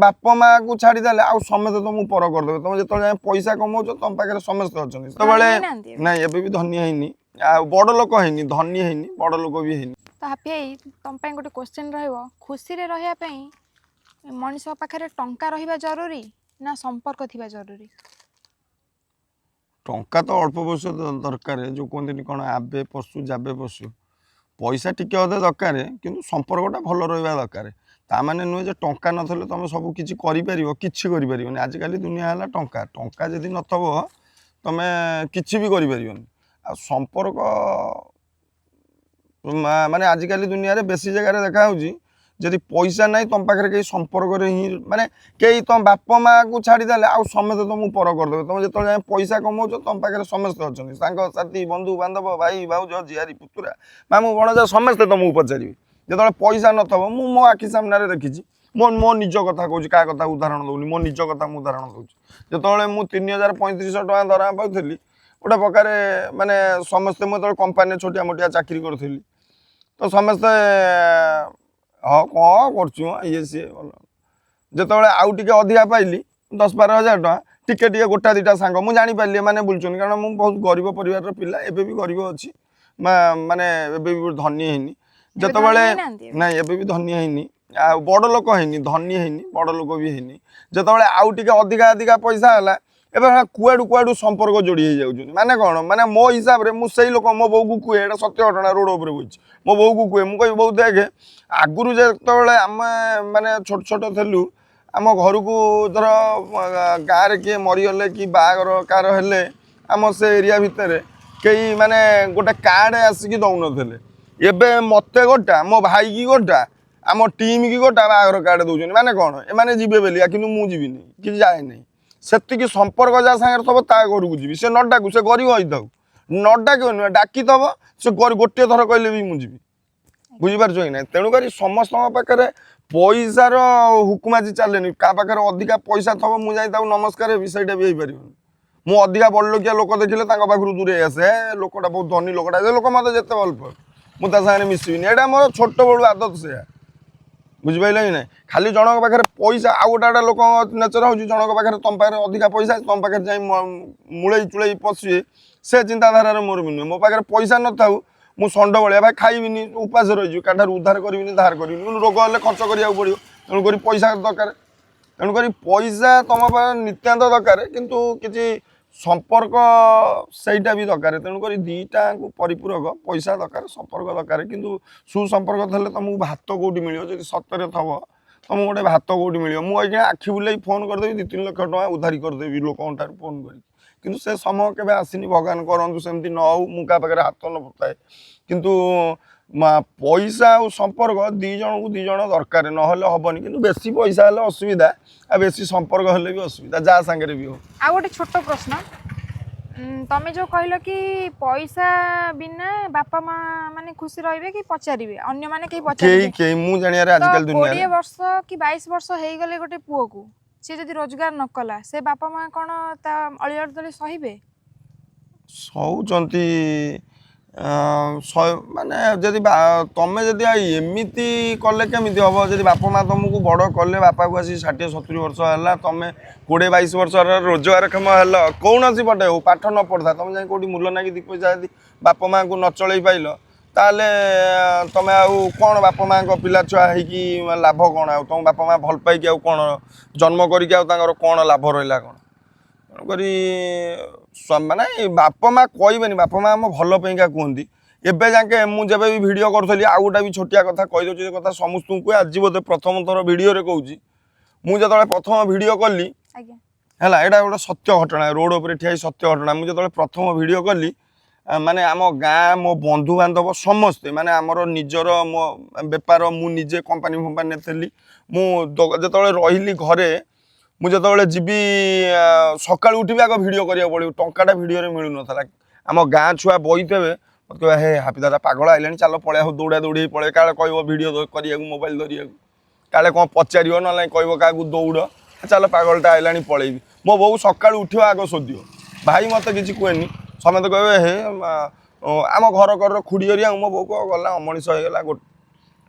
ବାପ ମାଆକୁ ଛାଡ଼ିଦେଲେ ଆଉ ସମସ୍ତେ ତମକୁ ପର କରିଦେବେ। ତମେ ଯେତେବେଳେ ଯାଏଁ ପଇସା କମାଉଛ, ତମ ପାଖରେ ସମସ୍ତେ ଅଛନ୍ତି ସେତେବେଳେ। ହେଇନାହାନ୍ତି ଏବେ? ନାଇଁ, ଏବେ ବି ଧନୀ ହେଇନି, ଆଉ ବଡ଼ ଲୋକ ହେଇନି। ଧନୀ ହେଇନି, ବଡ଼ ଲୋକ ବି ହେଇନି। ତ ହାପି ଭାଇ, ତମ ପାଇଁ ଗୋଟେ କ୍ୱେଶ୍ଚନ୍ ରହିବ। ଖୁସିରେ ରହିବା ପାଇଁ ମଣିଷ ପାଖରେ ଟଙ୍କା ରହିବା ଜରୁରୀ ନା ସମ୍ପର୍କ ଥିବା ଜରୁରୀ? ଟଙ୍କା ତ ଅଳ୍ପ ବୟସ ଦରକାର। ଯେଉଁ କୁହନ୍ତିନି କ'ଣ, ଆବେ ପଶୁ ଯାବେ ପଶୁ। ପଇସା ଟିକେ ଅଧେ ଦରକାର, କିନ୍ତୁ ସମ୍ପର୍କଟା ଭଲ ରହିବା ଦରକାର। ତା ମାନେ ନୁହେଁ ଯେ ଟଙ୍କା ନଥିଲେ ତୁମେ ସବୁ କିଛି କରିପାରିବ। କିଛି କରିପାରିବନି। ଆଜିକାଲି ଦୁନିଆ ହେଲା ଟଙ୍କା। ଟଙ୍କା ଯଦି ନଥିବ, ତୁମେ କିଛି ବି କରିପାରିବନି। ଆଉ ସମ୍ପର୍କ ମାନେ ଆଜିକାଲି ଦୁନିଆରେ ବେଶୀ ଜାଗାରେ ଦେଖାହେଉଛି, ଯଦି ପଇସା ନାହିଁ ତୁମ ପାଖରେ, କେହି ସମ୍ପର୍କରେ ହିଁ ମାନେ କେହି, ତମ ବାପ ମାଆକୁ ଛାଡ଼ିଦେଲେ ଆଉ ସମସ୍ତେ ତମକୁ ପର କରିଦେବେ। ତମେ ଯେତେବେଳେ ଯାଏଁ ପଇସା କମାଉଛ, ତମ ପାଖରେ ସମସ୍ତେ ଅଛନ୍ତି। ସାଙ୍ଗସାଥି, ବନ୍ଧୁ ବାନ୍ଧବ, ଭାଇ ଭାଉଜ, ଝିଆରୀ ପୁତୁରା, ମାମୁଁ ଭଣଜା, ସମସ୍ତେ ତମକୁ ପଚାରିବେ। ଯେତେବେଳେ ପଇସା ନଥିବ, ମୁଁ ମୋ ଆଖି ସାମ୍ନାରେ ଦେଖିଛି। ମୋ ମୋ ନିଜ କଥା କହୁଛି, କାହା କଥା ଉଦାହରଣ ଦେଉନି। ମୋ ନିଜ କଥା ମୁଁ ଉଦାହରଣ ଦେଉଛି। ଯେତେବେଳେ ମୁଁ 3035 ଟଙ୍କା ଦରମା ପାଉଥିଲି, ଗୋଟେ ପ୍ରକାରେ ମାନେ ସମସ୍ତେ, ମୁଁ ଯେତେବେଳେ କମ୍ପାନୀରେ ଛୋଟିଆ ମୋଟିଆ ଚାକିରି କରୁଥିଲି, ତ ସମସ୍ତେ "ହଁ, କ'ଣ କରୁଛୁ ମ?" ଇଏ ସିଏ ଭଲ। ଯେତେବେଳେ ଆଉ ଟିକେ ଅଧିକା ପାଇଲି, 10-12 ହଜାର ଟଙ୍କା, ଟିକେ ଟିକେ ଗୋଟା ଦୁଇଟା ସାଙ୍ଗ ମୁଁ ଜାଣିପାରିଲି ଏମାନେ ବୁଲୁଛନ୍ତି। କାରଣ ମୁଁ ବହୁତ ଗରିବ ପରିବାରର ପିଲା, ଏବେ ବି ଗରିବ ଅଛି। ମାନେ ଏବେ ବି ଧନୀ ହେଇନି। ଧନୀ ଯେତେବେଳେ ହେଇନାହାନ୍ତି ଏବେ? ନାଇଁ, ଏବେ ବି ଧନୀ ହେଇନି, ଆଉ ବଡ଼ ଲୋକ ହେଇନି। ଧନୀ ହେଇନି, ବଡ଼ ଲୋକ ବି ହେଇନି। ଯେତେବେଳେ ଆଉ ଟିକେ ଅଧିକା ଅଧିକା ପଇସା ହେଲା, ଏବେ ହେରା କୁଆଡ଼ୁ କୁଆଡ଼ୁ ସମ୍ପର୍କ ଯୋଡ଼ି ହେଇଯାଉଛନ୍ତି। ମାନେ କ'ଣ, ମାନେ ମୋ ହିସାବରେ ମୁଁ ସେଇ ଲୋକ, ମୋ ବୋଉକୁ କୁହେ, ଏଇଟା ସତ୍ୟ ଘଟଣା, ରୋଡ଼ ଉପରେ ବଇଛି, ମୋ ବୋଉକୁ କୁହେ, ମୁଁ କହିବି, "ବୋଉ ଦେଖେ, ଆଗରୁ ଯେତେବେଳେ ଆମେ ମାନେ ଛୋଟ ଛୋଟ ଥିଲୁ, ଆମ ଘରକୁ ଧର ଗାଁରେ କିଏ ମରିଗଲେ କି ବାହାଘର କାହାର ହେଲେ, ଆମ ସେ ଏରିଆ ଭିତରେ କେହି ମାନେ ଗୋଟେ କାର୍ଡ଼ ଆସିକି ଦେଉନଥିଲେ। ଏବେ ମୋତେ ଗୋଟା, ମୋ ଭାଇକି ଗୋଟା, ଆମ ଟିମ୍ କି ଗୋଟା ବାହାଘର କାର୍ଡ଼ ଦେଉଛନ୍ତି। ମାନେ କ'ଣ, ଏମାନେ ଯିବେ ବେଲିଆ, କିନ୍ତୁ ମୁଁ ଯିବିନି କି ଯାଏନି। ସେତିକି ସମ୍ପର୍କ ଯାହା ସାଙ୍ଗରେ ଥବ, ତା ଘରକୁ ଯିବି। ସେ ନ ଡାକୁ, ସେ ଗରିବ ହେଇଥାଉ, ନ ଡାକିବ ନୁହେଁ, ଡାକିଥବ, ସେ ଗୋଟିଏ ଥର କହିଲେ ବି ମୁଁ ଯିବି। ବୁଝିପାରୁଛ କି ନାହିଁ? ତେଣୁକରି ସମସ୍ତଙ୍କ ପାଖରେ ପଇସାର ହୁକୁମାଜି ଚାଲେନି। କାହା ପାଖରେ ଅଧିକା ପଇସା ଥବ, ମୁଁ ଯାଇ ତାକୁ ନମସ୍କାର ହେବି, ସେଇଟା ବି ହେଇପାରିବନି। ମୁଁ ଅଧିକା ବଡ଼ଲୋକିଆ ଲୋକ ଦେଖିଲେ ତାଙ୍କ ପାଖରୁ ଦୂରେଇ ଆସେ। "ହେ, ଲୋକଟା ବହୁତ ଧନୀ ଲୋକଟା, ସେ ଲୋକ ମୋତେ ଯେତେ ଭଲ ପାଉ, ମୁଁ ତା ସାଙ୍ଗରେ ମିଶିବିନି।" ଏଇଟା ମୋର ଛୋଟବେଳୁ ଆଦତ ସେଇଆ। ବୁଝିପାରିଲେ କି ନାହିଁ? ଖାଲି ଜଣଙ୍କ ପାଖରେ ପଇସା, ଆଉ ଗୋଟେ ଗୋଟେ ଲୋକଙ୍କ ନେଚର ହେଉଛି, ଜଣଙ୍କ ପାଖରେ, ତମ ପାଖରେ ଅଧିକା ପଇସା ଅଛି, ତମ ପାଖରେ ଯାଇ ମୂଳେଇ ଚୁଳେଇ ପଶିବେ। ସେ ଚିନ୍ତାଧାରାରେ ମୋର ବି ନୁହେଁ। ମୋ ପାଖରେ ପଇସା ନଥାଉ, ମୁଁ ଷଣ୍ଢ ଭଳିଆ ଭାଇ ଖାଇବିନି, ଉପାସ ରହିଯିବି, କାଠାରୁ ଉଦ୍ଧାର କରିବିନି, ଧାର କରିବିନି। କିନ୍ତୁ ରୋଗ ହେଲେ ଖର୍ଚ୍ଚ କରିବାକୁ ପଡ଼ିବ, ତେଣୁକରି ପଇସା ଦରକାର। ତେଣୁକରି ପଇସା ତମ ପାଖରେ ନିତ୍ୟାନ୍ତ ଦରକାର, କିନ୍ତୁ କିଛି ସମ୍ପର୍କ ସେଇଟା ବି ଦରକାର। ତେଣୁକରି ଦୁଇଟାଙ୍କୁ ପରିପୂରକ। ପଇସା ଦରକାର, ସମ୍ପର୍କ ଦରକାର। କିନ୍ତୁ ସୁସମ୍ପର୍କ ଥିଲେ ତମକୁ ଭାତ କେଉଁଠି ମିଳିବ? ଯଦି ସତରେ ଥବ, ତମକୁ ଗୋଟେ ଭାତ କେଉଁଠି ମିଳିବ? ମୁଁ ଆଜ୍ଞା ଆଖି ବୁଲେଇ ଫୋନ୍ କରିଦେବି, 2-3 ଲକ୍ଷ ଟଙ୍କା ଉଧାରି କରିଦେବି ଲୋକଙ୍କ ଠାରୁ ଫୋନ୍ କରିକି। କିନ୍ତୁ ସେ ସମୟ କେବେ ଆସିନି। ଭଗବାନ କରନ୍ତୁ ସେମିତି ନ ହଉ, ମୁଁ କାହା ପାଖରେ ହାତ ନ ପତାଏ। କିନ୍ତୁ ପଇସା ଆଉ ସମ୍ପର୍କ ଦୁଇ ଜଣଙ୍କୁ ଦୁଇ ଜଣ ଦରକାର, ନହେଲେ ହବନି। କିନ୍ତୁ ବେଶୀ ପଇସା ହେଲେ ଅସୁବିଧା, ଆଉ ବେଶୀ ସମ୍ପର୍କ ହେଲେ ବି ଅସୁବିଧା, ଯାହା ସାଙ୍ଗରେ ବି ହଉ। ଆଉ ଗୋଟେ ଛୋଟ ପ୍ରଶ୍ନ। ତମେ ଯୋଉ କହିଲ କି ପଇସା ବିନା ବାପା ମା ମାନେ ଖୁସି ରହିବେ କି ପଚାରିବେ, ଅନ୍ୟମାନେ କେହି କେହି ପଚାରିବେ କେହି ମୁଁ ଜାଣିବାରେ ତ ଆଜିକାଲି ଦୁନିଆରେ 20 ବର୍ଷ କି 22 ବର୍ଷ ହେଇଗଲେ ଗୋଟେ ପୁଅକୁ, ସିଏ ଯଦି ରୋଜଗାର ନ କଲା, ସେ ବାପା ମା କ'ଣ ତା ଅଳି ଅର୍ଦ୍ଦଳି ସହିବେ? ସହୁଛନ୍ତି। ମାନେ ଯଦି ତମେ ଯଦି ଆଉ ଏମିତି କଲେ କେମିତି ହବ? ଯଦି ବାପା ମା ତମକୁ ବଡ଼ କଲେ, ବାପାକୁ ଆସି 60-70 ବର୍ଷ ହେଲା, ତମେ 20-22 ବର୍ଷର ରୋଜଗାରକ୍ଷମ ହେଲ, କୌଣସି ପଟେ ହଉ, ପାଠ ନ ପଢ଼ିଥା, ତମେ ଯାଇ କେଉଁଠି ମୂଲ ନାଗି ଦୁଇ ପଇସା ଯଦି ବାପା ମାଆଙ୍କୁ ନ ଚଳେଇ ପାଇଲ, ତାହେଲେ ତମେ ଆଉ କ'ଣ ବାପା ମାଆଙ୍କ ପିଲା ଛୁଆ ହେଇକି ଲାଭ କ'ଣ? ଆଉ ତମ ବାପା ମା ଭଲ ପାଇକି ଆଉ କ'ଣ ଜନ୍ମ କରିକି ଆଉ ତାଙ୍କର କ'ଣ ଲାଭ ରହିଲା କ'ଣ? ତେଣୁକରି ମାନେ ବାପା ମା କହିବେନି, ବାପା ମା ଆମ ଭଲ ପାଇଁକା କୁହନ୍ତି। ଏବେ ଯାକେ ମୁଁ ଯେବେ ବି ଭିଡ଼ିଓ କରୁଥିଲି, ଆଉ ଗୋଟେ ବି ଛୋଟିଆ କଥା କହିଦେଉଛି, ଏ କଥା ସମସ୍ତଙ୍କୁ କୁହେ, ଆଜି ବୋଧେ ପ୍ରଥମ ଥର ଭିଡ଼ିଓରେ କହୁଛି। ମୁଁ ଯେତେବେଳେ ପ୍ରଥମ ଭିଡ଼ିଓ କଲି, ହେଲା, ଏଇଟା ଗୋଟେ ସତ୍ୟ ଘଟଣା, ରୋଡ଼ ଉପରେ ଠିଆ ହେଇ ସତ୍ୟ ଘଟଣା। ମୁଁ ଯେତେବେଳେ ପ୍ରଥମ ଭିଡ଼ିଓ କଲି, ମାନେ ଆମ ଗାଁ, ମୋ ବନ୍ଧୁବାନ୍ଧବ ସମସ୍ତେ, ମାନେ ଆମର ନିଜର ମୋ ବେପାର, ମୁଁ ନିଜେ କମ୍ପାନୀ ଫମ୍ପାନୀରେ ଥିଲି। ମୁଁ ଯେତେବେଳେ ରହିଲି ଘରେ, ମୁଁ ଯେତେବେଳେ ଯିବି, ସକାଳୁ ଉଠିବି, ଆଗ ଭିଡ଼ିଓ କରିବାକୁ ପଡ଼ିବ। ଟଙ୍କାଟା ଭିଡ଼ିଓରେ ମିଳୁନଥିଲା। ଆମ ଗାଁ ଛୁଆ ବଇଥିବେ, ମତେ କହିବେ, "ହେ ହାପି ଦାଦା ପାଗଳ ଆଇଲାଣି, ଚାଲ ପଳେଇବା।" ହଉ, ଦୌଡ଼ା ଦୌଡ଼ି ହେଇ ପଳେଇ। କାଳେ କହିବ ଭିଡ଼ିଓ କରିବାକୁ, ମୋବାଇଲ ଧରିବାକୁ, କାଳେ କ'ଣ ପଚାରିବ, ନହେଲେ ନାଇଁ କହିବ କାହାକୁ ଦୌଡ଼, ଚାଲ ପାଗଳଟା ଆଇଲାଣି, ପଳେଇବି। ମୋ ବୋଉ ସକାଳୁ ଉଠିବ, ଆଗ ଶୋଧିବ। ଭାଇ ମୋତେ କିଛି କୁହେନି। ସମସ୍ତେ କହିବେ, ହେ ଆମ ଘର ଘରର ଖୁଡ଼ି ହରିଆ, ମୋ ବୋଉ କହିବ, "ଗଲା, ଅମଣିଷ ହେଇଗଲା।"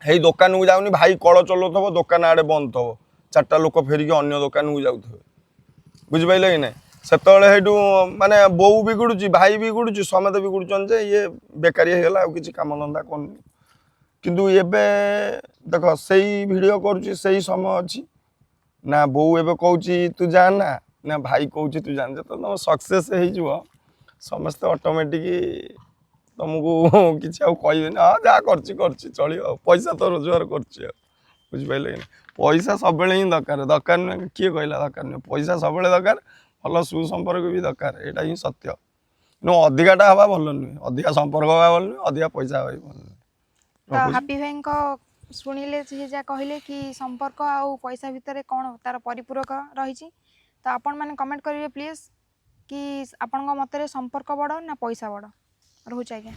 ହେଇ ଦୋକାନକୁ ଯାଉନି, ଭାଇ କଳ ଚଲଉଥିବ, ଦୋକାନ ଆଡ଼େ ବନ୍ଦ ଥିବ। ଚାରିଟା ଲୋକ ଫେରିକି ଅନ୍ୟ ଦୋକାନକୁ ଯାଉଥିବେ। ବୁଝିପାରିଲେ କି ନାହିଁ? ସେତେବେଳେ ସେଇଠୁ ମାନେ ବୋଉ ବିଗୁଡ଼ୁଛି, ଭାଇ ବିଗୁଡ଼ୁଛି, ସମସ୍ତେ ବିଗୁଡ଼ୁଛନ୍ତି ଯେ ଇଏ ବେକାରୀ ହେଇଗଲା, ଆଉ କିଛି କାମ ଧନ୍ଦା କରୁନି। କିନ୍ତୁ ଏବେ ଦେଖ, ସେଇ ଭିଡ଼ିଓ କରୁଛି, ସେଇ ସମୟ ଅଛି ନା ବୋଉ ଏବେ କହୁଛି ତୁ ଯା ନା, ନା ଭାଇ କହୁଛି ତୁ ଯା। ଯେତେବେଳେ ତମ ସକ୍ସେସ୍ ହେଇଯିବ, ସମସ୍ତେ ଅଟୋମେଟିକ୍ ତମକୁ କିଛି ଆଉ କହିବେନି। ହଁ, ଯାହା କରୁଛି କରୁଛି, ଚଳିବ ଆଉ, ପଇସା ତ ରୋଜଗାର କରୁଛି ଆଉ। ବୁଝିପାରିଲେ କି ନାହିଁ? ପଇସା ସବୁବେଳେ ହିଁ ଦରକାର। ଦରକାର ନୁହେଁ କିଏ କହିଲା ଦରକାର ନୁହେଁ? ପଇସା ସବୁବେଳେ ଦରକାର, ଭଲ ସୁସମ୍ପର୍କ ବି ଦରକାର। ଏଇଟା ହିଁ ସତ୍ୟ। କିନ୍ତୁ ଅଧିକାଟା ହେବା ଭଲ ନୁହେଁ, ଅଧିକା ସମ୍ପର୍କ ହେବା ଭଲ ନୁହେଁ, ଅଧିକା ପଇସା ହେବା ବି ଭଲ ନୁହେଁ। ତ ରଖୁଛି। ହାପି ଭାଇଙ୍କ ଶୁଣିଲେ, ସିଏ ଯାହା କହିଲେ କି ସମ୍ପର୍କ ଆଉ ପଇସା ଭିତରେ କ'ଣ ତାର ପରିପୂରକ ରହିଛି। ତ ଆପଣମାନେ କମେଣ୍ଟ କରିବେ ପ୍ଲିଜ୍ କି ଆପଣଙ୍କ ମତରେ ସମ୍ପର୍କ ବଡ଼ ନା ପଇସା ବଡ଼। ରହୁଛି ଆଜ୍ଞା।